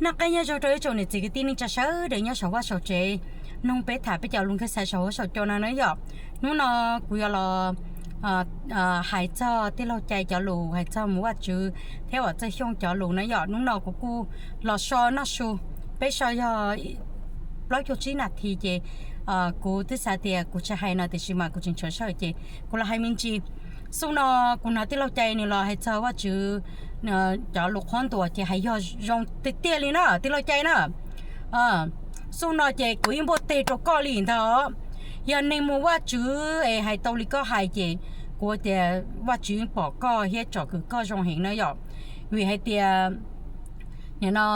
Noj qab nyob zoo rau ib tsoom niam txiv kwv tij neej tsa sawv daws nyob saum vaj saum tsev, mloog peb tham peb cov lus nkauj xav saum huab saum cua no na yom. Hnub no kuv yuav los hais txog tij laug Cai cov lus hais txog mus Vajtswv thiab Vam Txawj Xyooj cov lus na yom. Hnub no kuv kuj los so noj su, peb so yog plaub caug tsib nas this ces kuv twb xav tias kuv tsis hais no tiam sis mas kuv tseem tshuav sij hawm ces kuv los hais me ntsis. Xub no kuv hnov tij laug Cai nws los hais txog Vajtswv cov lus qhuab ntuas ces hais yog zoo tiag tiag li na tij laug Cai na. Xub no ces kuv yeej npuaj teg rau koj li ntag. Yog neeg mus Vajtswv es hais tau li koj hais ces kuv tias Vajtswv pom koj thiab tsom kwm koj zoo heev na yom. Vim hais tias nim no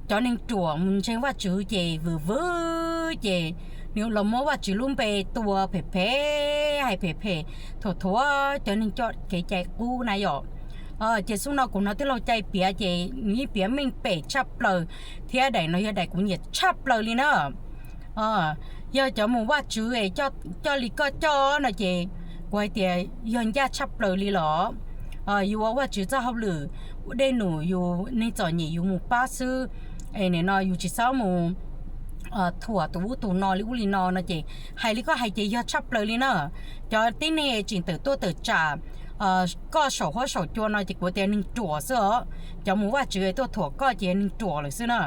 cov neeg ruam mus ntseeg Vajtswv ces vwm vwm ces nws los muab Vajtswv lub npe tua phem phem, hais phem phem, thuam thuam cov neeg coj kev cai qub na yom. Ces xub no kuv hnov tij laug Cai piav ces nws yeej piav meej pem tshaj plaws, thiab daim no yog daim kuv nyiam tshaj plaws li na. Yog cov mus Vajtswv es coj li koj coj no ces kuv hais tias yog ncaj tshaj plaws li los. Yus ua Vajtswv txoj hauj lwm, dej num yus neeg txom nyem yus mus pab xwb, es nim no yus tsis txhob mus thuam tus ub tus no li ub li no no ces hais li koj hais ces yog tshaj plaws li na. Cov tib neeg tseem tawm tuaj tawm tsam koj saum huab saum cua no ces kuv tias neeg ruam xwb os. Cov mus Vajtswv tuaj thuam koj ces neeg ruam lawm xwb na.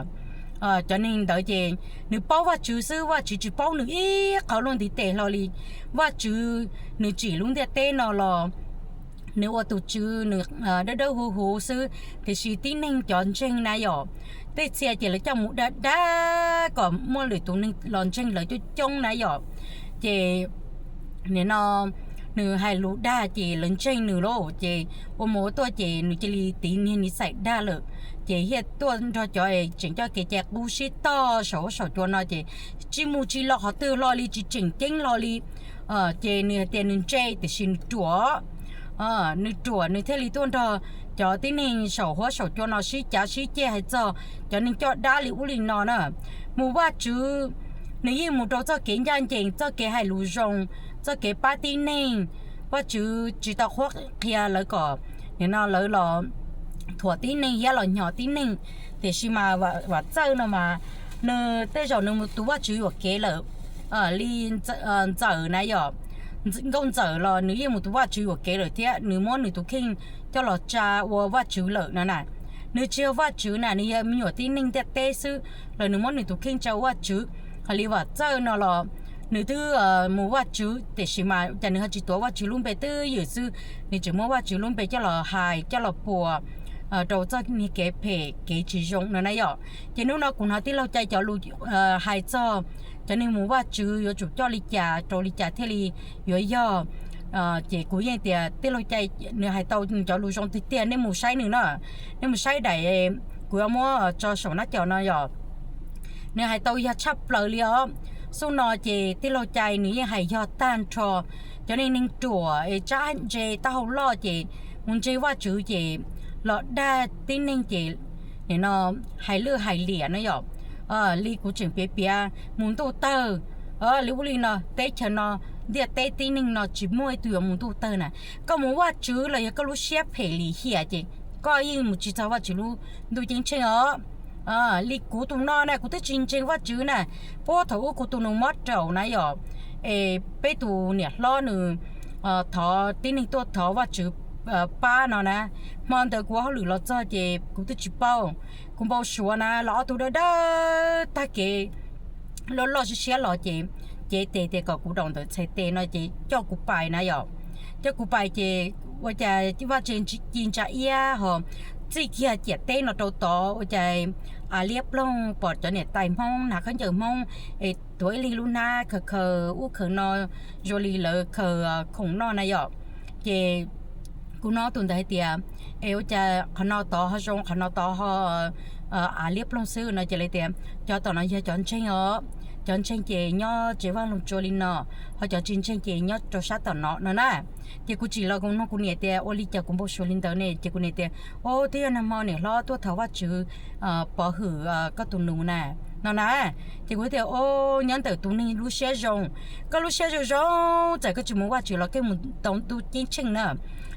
Cov neeg ntawd ces nws paub Vajtswv xwb, Vajtswv tsis paub nws ib qho luaj ntiv tes hlo li. Vajtswv nws tsim lub ntiaj teb no los nws ua tus tswv nws dawb dawb huv huv xwb, tiam sis tib neeg cov ntseeg na yom, tej txhia ces lawv coj mus dag dag kom muaj lwm tus neeg los ntseeg lawv coob coob na yom. Ces nim no nws hais lus dag ces lawv ntseeg nws lauj, ces ua mus ua tuaj ces nws cia li tiv niag niv xais dag lawm. Ces thiaj tuaj nrog cov tseem coj kev cai qub sib tog saum huab saum cua no ces tsis mus tsis los qhov twg hlo li, tsis tseem ceeb hlo li. Ces nws hais tias nws ntse tiam sis nws ruam. Nws ruam nws thiaj li tuaj nrog cov tib neeg saum huab saum cua no sib cav sib ceg hais txog cov neeg coj dab li ub li no na. Mus Vajtswv nws yeej mus rau txoj kev ncaj ncees, txoj kev hais lus zoo, txoj kev pab tib neeg. Vajtswv tsis tau qhuab qhia lawv kom nim no lawv los thuam tib neeg thiab los hnyos tib neeg, tiam sis mas Vam Txawj no mas nws tej zaum nws mus tus Vajtswv yuam kev lawm. Li Ntxawm na yom, Nkauj Ntxawm los nws yeej mus tus Vajtswv yuam kev lawm thiab nws muab nws tus kheej coj los tsa ua Vajtswv lawm no na. Nws tsis yog Vajtswv na, nws yog me nyuam tib neeg ntiaj teb xwb los nws muab nws tus kheej tsa ua Vajtswv. Hos li Vam Txawj no los nws twb mus Vajtswv tiam sis mas cas nws ho tsis tuav Vajtswv lub npe twj ywm xwb, nws tseem muab Vajtswv lub npe coj los hais coj los puas rau txoj niag kev phem kev tsis zoo no na yom. Ces hnub no kuv hnov tij laug Cai cov lus hais txog cov neeg mus Vajtswv yuav tsum coj li cas rau li cas thiaj li yuav yog. Ces kuv yeej tias tij laug Cai nws hais tau cov lus zoo tiag tiag, nej mus saib nws na, nej mus saib daim kuv yuav muab tso saum nab cov no yom. Nws hais tau yog tshaj plaws li os. Xub no ces tij laug Cai nws yeej hais yog tag nrho cov neeg neeg ruam es tsab ntse taub hau loj ces mus ntseeg Vajtswv ces los dag tib neeg ces nim no hais lwj hais liam no yom. Li kuv tseem piav piav mus ntuj tawg li ub li no, teb chaws no ntiaj teb tib neeg no tsis muaj ib tug yuav mus ntuj tawg na. Koj mus Vajtswv los yog koj lub siab phem lim hiam ces koj yeej mus tsis txog Vajtswv lub ntuj ceeb tsheej os. Li kuv tus no na kuv twb tsis ntseeg Vajtswv na, puag thaum ub kuv tus nus mob raum na yom, es peb tus niam hlob nws thov tib neeg tuaj thov Vajtswv pab no na, hmo ntawd kuv ua hauj lwm los txog ces kuv twb tsis paub, kuv npau suav na los ob tug dawb dawb tag kev loj loj siab siab los ces cev tes tias kom kuv daus ntawm txhais tes no ces coj kuv pais na yom. Coj kuv pais ces ua cas vaj tse ci ntsa iab ho txij kiag ciam teb no rau tod ua cas av liab ploog pom cov niam tais Hmoob hnav khaub ncaws Hmoob es tuav ib leeg lub hnab khaws khaws ub khaws no zoo li lawv khaws khoom noj na yom. Ces kuv hnov tus ntawd hais tias, es ua cas qhov no tod ho zoo qhov no tod ho av liab ploog xwb no ces lawv tias cov tom no yog cov ntseeg os, cov ntseeg ces nyob tsev vaj loog tsua li no, ho cov tsis ntseeg ces nyob rau sab tom no no na. Ces kuv tsim los kuv nug kuv niam tias ua li cas kuv npau suav li ntawd ne, ces kuv niam tias, o twb yog nag hmo niam hlob tuaj thov Vajtswv pov hwm koj tus nus na, no na. Ces kuv tias, o nyob ntawm tus neeg lub siab zoo, koj lub siab zoo zoo txawm koj tsis mus Vajtswv los koj mus tau ntuj ceeb tsheej na.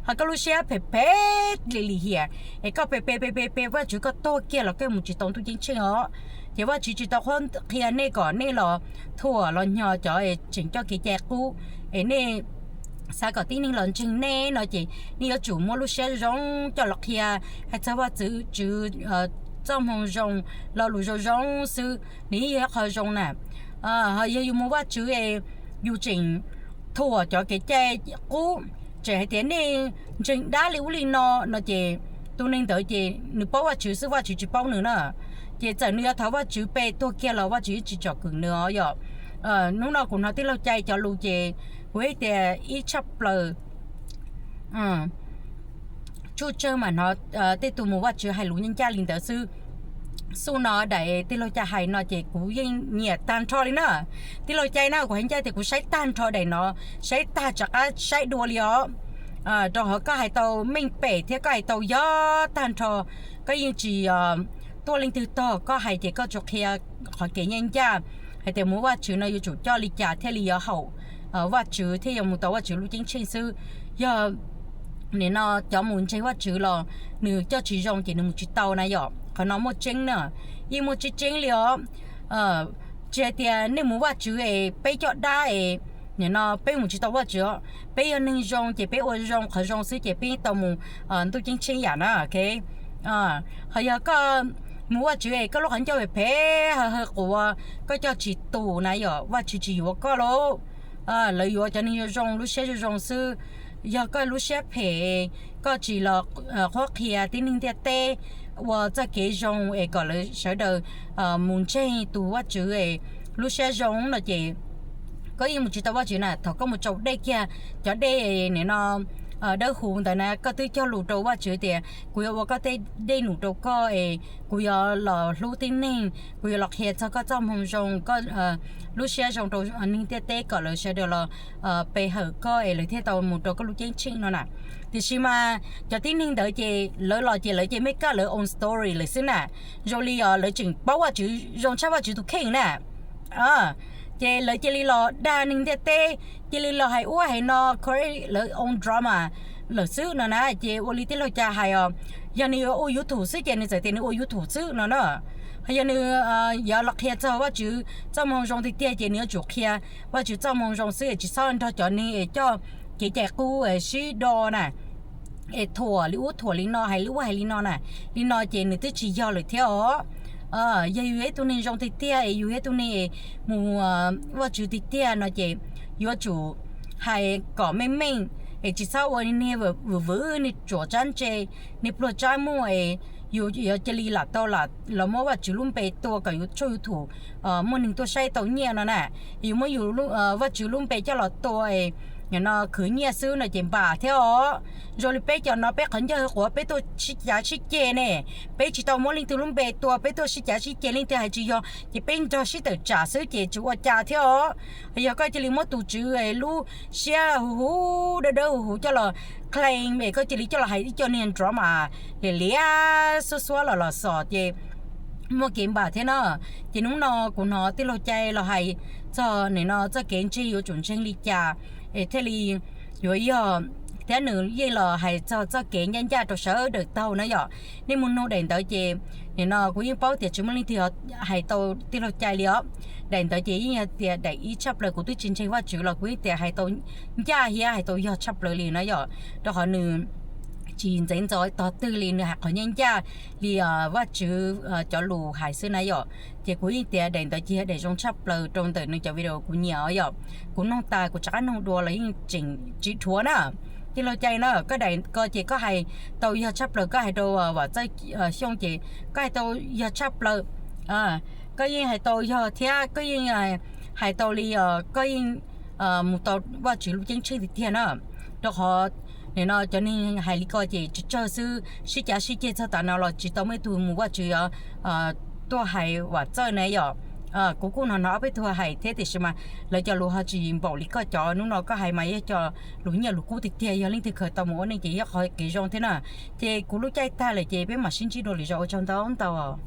Ho koj lub siab phem phem li lim hiam es koj pe pe pe pe pe Vajtswv koj tuag kiag los koj mus tsis tau ntuj ceeb tsheej os. Ces Vajtswv tsis tau qhuab qhia nej kom nej los thuam los nyog cov tseem coj kev cai qub es nej xav kom tib neeg los ntseeg nej no ces nej yuav tsum muab lub siab zoo coj los qhia, hais txog Vajtswv txoj moo zoo, lo lus zoo zoo xwb, nws yeej yog qhov zoo na. Ho yog yus mus Vajtswv es yus tseem thuam cov kev cai qub, tseem hais tias nej ntseeg dab li ub li no no ces tus neeg ntawd ces nws paub Vajtswv xwb, Vajtswv tsis paub nws na. Ces txawm nws yuav thov Vajtswv pe tuag kiag los Vajtswv yeej tsis tsom kwm nws os yom. Hnub no kuv hnov tij laug Cai cov lus ces kuv hais tias ib tshaj plaws tsuj tsawg mas hnov tej tug mus Vajtswv hais lus ncaj ncaj li ntawd xwb. Xub no daim tij laug Cai hais no ces kuv yeej nyiam tag nrho li na. Tij laug Cai na, kuv hais ncaj tias kuv saib tag nrho daim no, saib tag rov qab saib dua li os. Rau qhov koj hais tau meej pem thiab koj hais tau yog tag nrho, koj yeej tsis tuaj leej twg tog, koj hais ces koj tsuas qhia qhov kev ncaj ncaj hais tias mus Vajtswv no yuav tsum coj li cas thiaj li yuav haum Vajtswv thiaj yuav mus tau Vajtswv lub ceeb tsheej xwb. Yog nim no cov mus ntseeg Vajtswv los nws coj tsis zoo ces nws mus tsis tau na yom. Qhov no muaj tseeb na, yeej muaj tseeb tseeb li os. Tsis hais tias nej mus Vajtswv es peb coj dab es nim no peb mus tsis tau Vajtswv os. Peb yog neeg zoo ces peb ua zoo qhov zoo xwb ces peb tau mus ntuj ceeb tsheej yam na. Ho yog koj mus Vajtswv es koj lub qhov ncauj phem phem haw haw quav, koj coj tsis tus na yom, Vajtswv tsis yuav koj lauj. Lawv yuav cov neeg zoo zoo, lub siab zoo zoo xwb. Yog koj lub siab phem, koj tsis los qhuab qhia tib neeg ntiaj teb ua txoj kev zoo es kom lawv sawv daws mus ntseeg tus Vajtswv es lub siab zoo no ces koj yeej mus tsis tau Vajtswv na. Thaum koj mus tsau dej kiag, cov dej nim no dawb huv ntawd na, koj twb cog lus rau Vajtswv tias kuv yuav ua koj tej dej num rau koj es kuv yuav los hlub tib neeg, kuv yuav los qhia txog koj txoj moo zoo, koj lub siab zoo rau neeg ntiaj teb kom lawv sawv daws los pe hawm koj es lawv thiaj tau mus rau koj lub ceeb tsheej no na. Tiam sis mas cov tib neeg ntawd ces lawv los ces lawv ces make up lawv own story lawm xwb na. Zoo li os lawv tseem paub Vajtswv zoo tshaj Vajtswv tus kheej na. Ces lawv cia li los dag neeg ntiaj teb, cia li los hais ub hais no, create lawv own drama lawm xwb no na. Ces ua li tij laug Cai hais os, yog nws yuav ua YouTube xwb ces nws txawm tias nws ua YouTube xwb no na. Yog nws yuav los qhia txog Vajtswv txoj moo zoo tiag tiag ces nws yuav tsum qhia Vajtswv txoj moo zoo xwb es tsis txhob nrog cov neeg es coj kev cai qub sib do na, es thuam li ub thuam li no, hais li ub hais li no na. Li no ces nws twb tsis yog lawm thiab os. Yog yus yog ib tug neeg zoo tiag tiag es yus yog ib tug neeg es mus Vajtswv tiag tiag no ces yuav tsum hais kom meej meej es tsis txhob ua niag vwm vwm, niag tsuam tsab ntse, niag pluag tsab muag es yus yuav cia li lam tau los muab Vajtswv lub npe tua kom yus tshooj YouTube muaj neeg tuaj saib tau nyiaj no na. Yus muab yus Vajtswv lub npe coj los tua es no khwv nyiaj xwb no ces npam thiab os. Zoo li peb cov no peb qhov ncauj quav peb tuaj sib cav sib ceg ne, peb tsis tau muab leej twg lub npe tua, peb tuaj sib cav sib ceg leej twg hais tsis yog ces peb nrog sib tawm tsam xwb ces tsis ua cas thiab os. Yog koj cia li muab tus tswv lub siab huv huv dawb dawb huv huv coj los claim es koj cia li coj los hais ib co niag drama liam liam xuab xuab los los xom ces muaj kev npam thiab no. Ces hnub no kuv hnov tij laug Cai los hais txog nim no txoj kev ntseeg yuav tsum ntseeg li cas es thiaj li yuav yog, thiab nws yeej los hais txog txoj kev ncaj ncaj rau sawv daws taug na yom. Nej mus nug daim ntawd ces nim no kuv yeej paub tias tsis muaj leej twg hais tau tij laug Cai li os. Daim ntawd ces yeej yog tias daim ib tshaj plaws, kuv twb tsis ntseeg Vajtswv los kuv yeej tias hais tau ncaj thiab hais tau yog tshaj plaws li na yom, rau qhov nws tsis ntxeev ntxov tog twg li, nws hais qhov ncaj ncaj li Vajtswv cov lus hais xwb na yom. Ces kuv yeej tias daim ntawd ces yog daim zoo tshaj plaws rau ntawm nws cov video kuv nyiam os yom. Kuv noog tas kuv rov qab noog dua los yeej tseem tsis dhuav na. Tij laug Cai na, koj daim ko ces koj hais tau yog tshaj plaws, koj hais rau Vam Txawj Xyooj ces koj hais tau yog tshaj plaws. Koj yeej hais tau yog thiab koj yeej hais tau li, koj yeej mus tau Vajtswv lub ceeb tsheej tiag tiag na. Rau qhov nim no cov neeg hais li ko ces tsawg tsawg xwb, sib cav sib ceg txog tav no los tsis tau muaj ib tug mus Vajtswv tuaj hais Vam Txawj na yom. Kuv kuj hnov hnov ob peb tug hais thiab tiam sis mas lawv cov lus ho tsis npaum li koj cov. Hnub no koj hais mas yog cov lus nyiaj lus kub tiag tiag, yog leej twg khaws tau mus ua neej ces yog qhov kev zoo thiab na. Ces kuv lub caij tag lawm ces peb mam sib ntsib dua lwm zaus, ua tsaug ntau ntau.